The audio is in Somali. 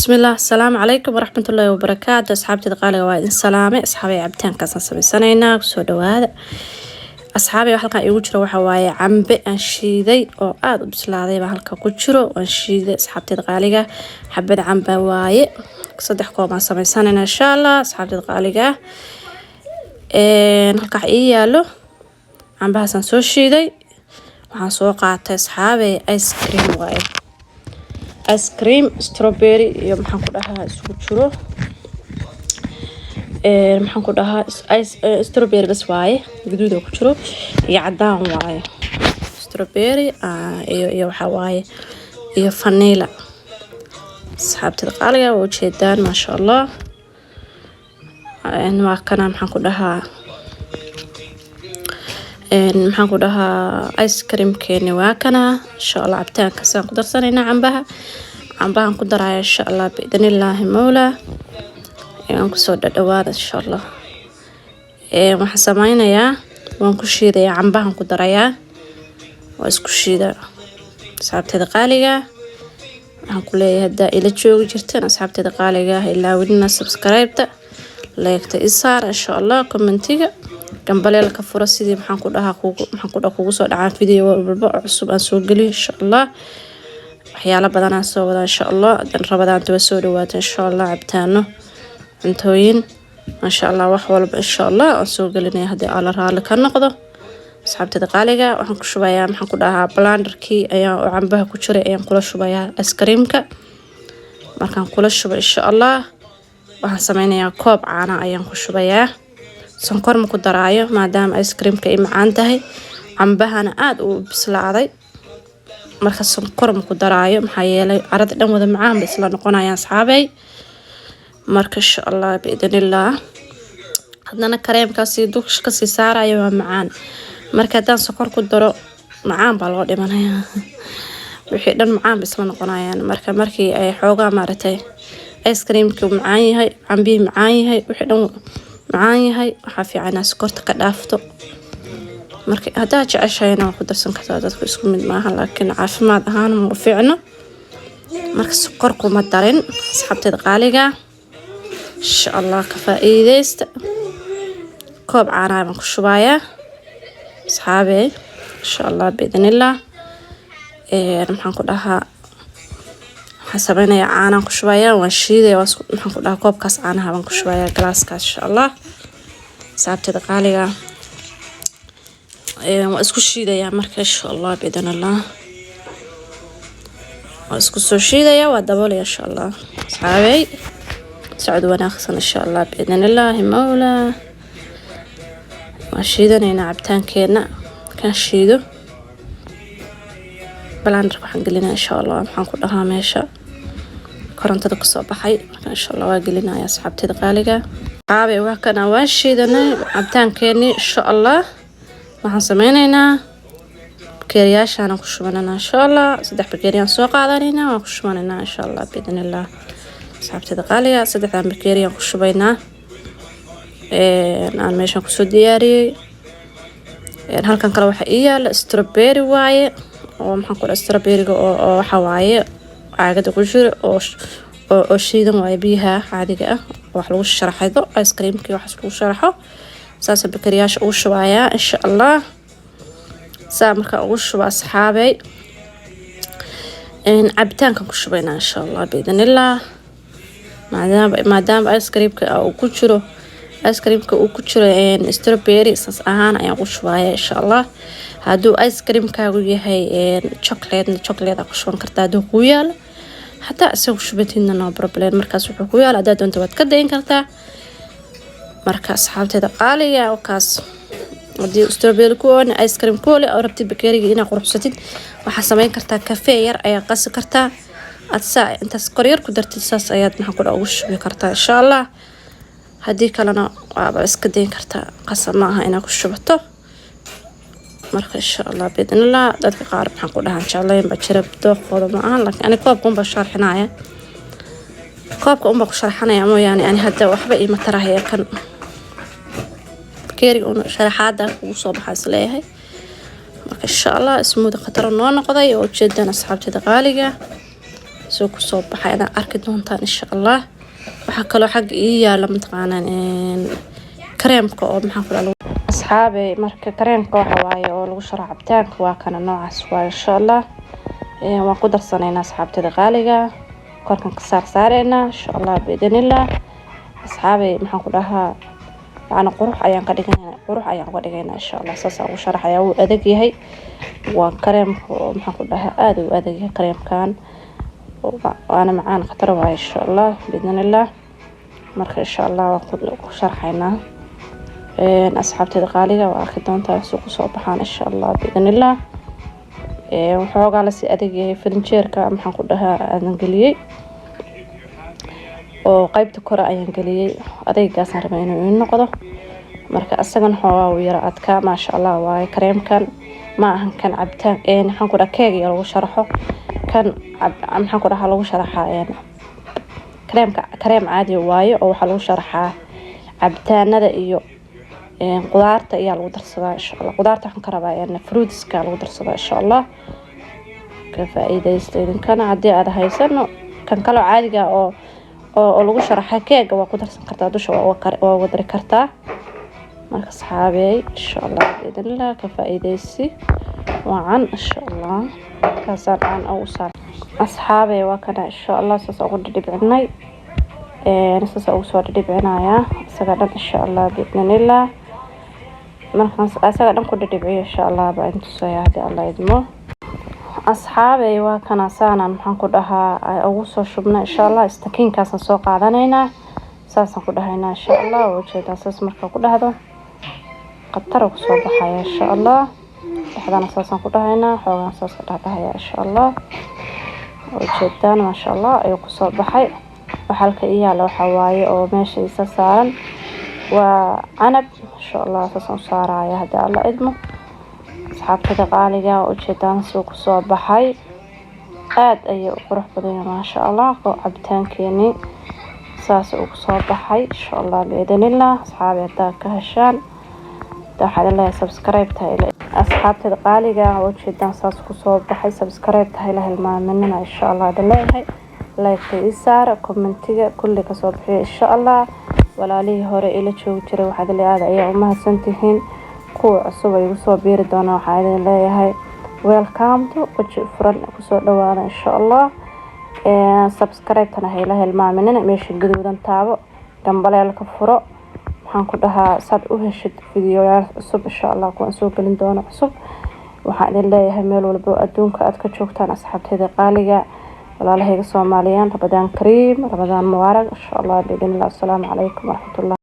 Bismillaah, asalaamu calaykum waraxmatullaahi wabarakaatu. Asxaabteeda qaaliga, waa idin salaamay. Asxaabay, cabitaankaasaan samaysanaynaa, kusoo dhawaada. Asxaabay, halkan iigu jiro waxa waaye cambe aan shiiday oo aada u bislaaday baa halka ku jiro, waan shiiday. Asxaabteeda qaaliga, xabad camba waaye, 3 koob aan samaysanaynaa insha Allah. Asxaabteeda qaaliga, halkaa ii yaalo cambahaasaan soo shiiday. Waxaan soo qaatay, asxaabay, ice cream waaye, ice cream strawberry iyo maxaan ku dhahaa isugu jiro, maxaan ku dhahaa, ice strawberry bas waaye, gaduud oo ku jiro iyo cadaan waaye, strawberry iyo waxaa waaye iyo vanilla. Asxaabtada qaaliga, waa ujeedaan, maasha Allah. Waa kana, maxaan ku dhahaa, ice creamkeeni waa kana insha Allah. Cabitaankaasaan ku darsanaynaa, cambaha, cambahan ku daraya insha Allah, biidnillaahi mawlaa. Waan kusoo dhadhawaada insha Allah. Waxaan sameynayaa, waan ku shiidayaa, cambahan ku darayaa, waa isku shiida. Asxaabteeda qaaliga, waxaan ku leeyahay, haddaa ila joogi jirteen, asxaabteeda qaaliga, ha ilaawinina subscribe-ta, like-ta isaar insha Allah, commentiga, gambaleelka fura, sidii maxaan ku dhahaa kugu, maxaan ku dhahaa, kugu soo dhacaan video walba oo cusub aan soo geliyo insha Allah. Waxyaalo badan aan soo wadaa insha Allah. Hadan Ramadaanta waa soo dhawaata insha Allah, cabitaano, cuntooyin, maasha Allah, wax walba insha Allah aan soo gelinaya haddii Alla raalli ka noqdo. Asxaabteeda qaaliga, waxaan ku shubayaa, maxaan ku dhahaa, blenderkii ayaa oo cambaha ku jiray ayaan kula shubayaa ice creamka. Markaan kula shubo insha Allah, waxaan sameynayaa koob caana ayaan ku shubayaa. Sonkor ma ku daraayo, maadaama ice creamka ay macaan tahay, cambahana aada uu bislaaday. Marka sonkor ma ku daraayo, maxaa yeelay carada dhan wada macaan bay isla noqonayaan, asxaabey. Marka insha Allah, biidnillaah, haddana kareemkaasi dusha kasii saaraya waa macaan. Marka haddaan sokor ku daro, macaan baa loo dhimanayaa, wixii dhan macaan bay isla noqonayaan. Marka markii ay xoogaa maaragtay ice creamka macaan yahay, cambihii macaan yahay, wixii dhan macaan yahay, waxaa fiican inaad sokorta ka dhaafto. Marka haddaad jeceshahayna waa ku darsan kartaa, dadku isku mid maaha, laakiin caafimaad ahaan ma u fiicno. Marka sokor kuma darin, asxaabteeda qaaliga, insha Allah ka faa-iideysta. Koob caanaha baan ku shubayaa, asxaabey, insha Allah, biidnillaah. Maxaan ku dhahaa, waxaan sameynayaa, caanaan ku shubayaa, waan shiidaya, maxaan ku dhahaa, koobkaas caanaha baan ku shubayaa, galaaskaas insha Allah. Asxaabteeda qaaliga, waa isku shiidayaa. Marka insha Allah, biidnillah, waa isku soo shiidaya, waa daboolaya insha Allah. Asxaabey, socod wanaagsan insha Allah, biidnillaahi mawlaa. Waan shiidanaynaa cabitaankeena. Markaan shiido, blenderka waxaan gelinaya insha Allah, maxaan ku dhahaa, meesha korontada kasoo baxay. Marka insha Allah waa gelinaya, asxaabteeda qaaliga. Asxaabey, waa kana, waan shiidanay cabitaankeenii insha Allah. Waxaan sameyneynaa, bakeeriyaashaan ku shubananaa insha Allah. 3 bakeeriyaan soo qaadanaynaa, waan ku shubanaynaa insha Allah, biidnillah. Asxaabteeda qaaliga, saddexdan bakeeriyaan ku shubaynaa aan meeshan kusoo diyaariyey. Halkan kale waxaa ii yaala strawberry waaye, oo maxaan ku dhaha, strawberryga oo waxa waaye caagada ku jira oo shiidan waaye, biyaha caadiga ah wax lagu sharaxdo, ice creamkii waxaas lagu sharaxo. Saasa bakeeriyaasha ugu shubayaa insha Allah. Saa markaa ugu shuba, asxaabey, cabitaankan ku shubaynaa insha Allah, biidnillah. Maadaama ice creamka uu ku jiro, ice creamka uu ku jiro strawberry, saas ahaan ayaan ku shubaya insha Allah. Hadduu ice creamkaagu yahay chocolate, chocolate ku shuban kartaa hadduu kuu yaalo. Hadaa isagu shubatidna, no problem. Markaas wuxuu ku yaalo haddaa doonta waad ka dayn kartaa. Marka asxaabteeda qaaliga, kaas haddii strawberry ku oon, ice cream ku ole oo rabtid bakeeriga inaad quruxsatid, waxaa sameyn kartaa kafee yar ayaa qasi kartaa, aad saa intaas koryar ku dartid, saas ayaad maxaa ku ugu shubi kartaa insha Allah. Haddii kalena waaba iska dayn kartaa, qasab ma aha inaad ku shubato. Marka insha Allah, biidnillah, dadka qaar maxaan ku dhahan jeclayn baa jira, dooqooda ma ahan, laakiin ani koobka unbaa sharxinaya, koobka unbaa ku sharxanaya mooyaane, ani hadda waxba iima tarahaya. Kan bakeeriga un sharaxaada kugu soo baxaa isleeyahay. Marka insha Allah, smoothie khataro noo noqday oo ujeedaan, asxaabteeda qaaliga. Soo kusoo baxay adaan arki doontaan, insha Allah. Waxaa kaloo xagga ii yaala, mataqaanaan, kareemka oo maxaan ku dhaha, asxaabey. Marka kareemka waxa waaye oo lagu sharaxo cabitaanka, waa kana, noocaas waaye, insha Allah. Waan ku darsanaynaa, asxaabtada qaaliga, korkan ka saar saareynaa, insha Allah biidnillah. Asxaabey, maxaan ku dhahaa, yacni qurux ayaan ka dhiganaa, qurux ayaan uga dhigaynaa, insha Allah. Saasaan ugu sharaxayaa. Wuu adag yahay, waa kareemka oo maxaan ku dhahaa, aada u adag yahay kareemkan, waana macaan khatar waaye, insha Allah biidnillah. Marka insha Allah waan ku sharxaynaa, asxaabteeda qaaliga. Waa arki doontaa si kusoo baxaan, insha Allah biidnillah. Waxoogaa lasii adag yahay. Firinjeerka, maxaan ku dhahaa, aadan geliyey oo qeybta kore ayaan geliyey. Adeygaasaan rabay inuu ii noqdo. Marka isagana xoogaa wuu yara adkaa. Maasha Allah waaye kareemkan. Ma ahan kan cabitaan, maxaan ku dhaha, keeg iyo lagu sharaxo. Kan maxaan ku dhahaa, lagu sharaxaa kareemka, kareem caadi waaye oo waxaa lagu sharaxaa cabitaanada iyo qudaarta ayaa lagu darsadaa, insha Allah. Qudaarta waxaan ka rabaa fruitska lagu darsadaa, insha Allah. Ka faa-iideysta idinkana haddii aad haysano kan kaloo caadiga oo lagu sharaxa keega, waa ku darsan kartaa, dusha waa uga dari kartaa. Marka asxaabey, insha Allah biidnillah, ka faa-iideysi wacan, insha Allah. Kaasaan aan ugu saar, asxaabey. Waa kana, insha Allah. Saas ugu dhidhibcinay, saas ugu soo dhidhibcinayaa isaga dhan, insha Allah biidnillah. Markaan isaga dhan ku dhidhibciyo, insha Allah, baa in tusaya haddii Allah idmo. Asxaabey, waa kana, saanaan, maxaan ku dhahaa, ugu soo shubnay, insha Allah. Istakiinkaasaan soo qaadanaynaa, saasaan ku dhahaynaa, insha Allah. Waa ujeedaa, saas markaa ku dhahdo khatar kusoo baxaya, insha Allah. Dhexdana saasaan ku dhahaynaa, xoogaan saas ka dhahdhahaya, insha Allah. Waa ujeedaan, maasha Allah ayuu kusoo baxay. Waxa halka ii yaala waxaa waaye oo meesha isa saaran waa canab, insha Allah. Saasaan u saaraya haddii Alla idmo. Asxaabtada qaaliga, waa ujeedaan suu kusoo baxay, aada ayay u qurux badan yahay, maasha Allah. Oo cabitaankeeni saas uu kusoo baxay, insha Allah biidnillah. Asxaabi, haddaa ka heshaan, waxaad leeyahay subscribe tahay. Asxaabtada qaaliga, waa ujeedaan saas kusoo baxay. Subscribe tahay la hilmaaminina, insha Allah idin leeyahay. Like ii saara, commentiga kulli kasoo bixiyo, insha Allah. Walaalihii hore ila joogi jiray, waxaad leeyahay aad ayaa u mahadsantihiin. Kuwa cusub ay igu soo biiri doonaan, waxaa idin leeyahay welcome to, weji furan kusoo dhawaada, insha Allah. Subscribe-tana hayla hilmaaminina, meesha gaduudan taabo, gambaleelka furo, waxaan ku dhahaa, saad u heshid fiidiyoyaal cusub, insha Allah, kuwaan soo gelin doono cusub. Waxaan idin leeyahay meel walbo adduunka aad ka joogtaan, asxaabteyda qaaliga, walaalahayga Soomaaliyaan, Ramadaan kariim, Ramadaan mubaarak, insha Allah biidnillah. Assalaamu calaykum waraxmatullah.